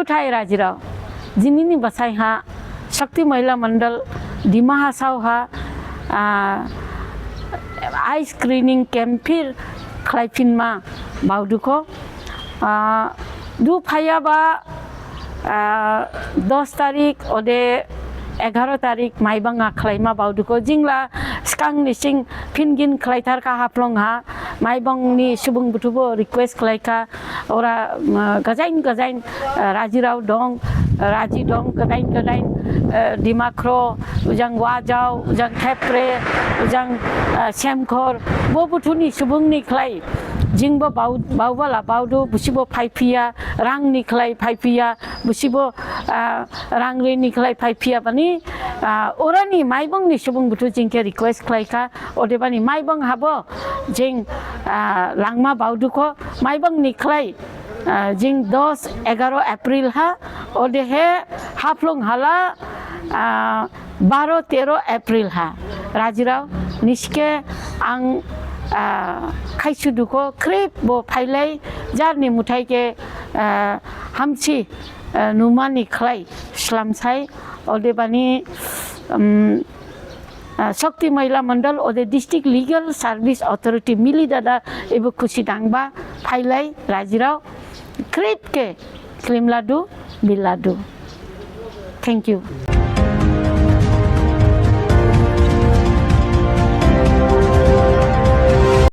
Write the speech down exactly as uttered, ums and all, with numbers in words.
Thai rajirao, jinini basai ha Shakti Mahila Mandal Dima Hasao ha, ah, eye screening camp phir khlaiphinma baodukho. Ah, du phaiyaba, ah, dos tarik ode egaro tarik Maibang ha khlaima baodukho. Jingla sgang nising phingin khlaitharkha Haflong ha. Maibang ni subung buthubo request khlaikha. Ora, um, gajain gajain, uh, rajirao dong, uh, raji dong, gajain gajain, uh, Dimakhro, ujang Wajao, ujang Thepre, ujang, uh, Semkhor, bo buthuni subungni khlai. Jingbo bao-, baobala baodu, busibo phaiphiya, rangni khlai phaiphiya, busibo, uh, rangrini khlai phaiphiya bani, uh, orani Maibang ni subung buthu jingkhe request khlaikha, odebani Maibang habo jing, ah, langma baodukho, Maibang ni khlai, ah, jing dos egaro April ha, odehe Haflong hala, ah, baro tero April ha. Rajirao, nisikhe ang, ah, khaisudukho, khrip bo phailai, jarni muthai khe, ah, hamsi, ah, numani khlai, slamsai, odebani, um, ah, Shakti Mahila Mandal ode District Legal Service Authority mili dada ebo khusi dangba phailai rajirao khrip khe khlimladu biladu. Thank you.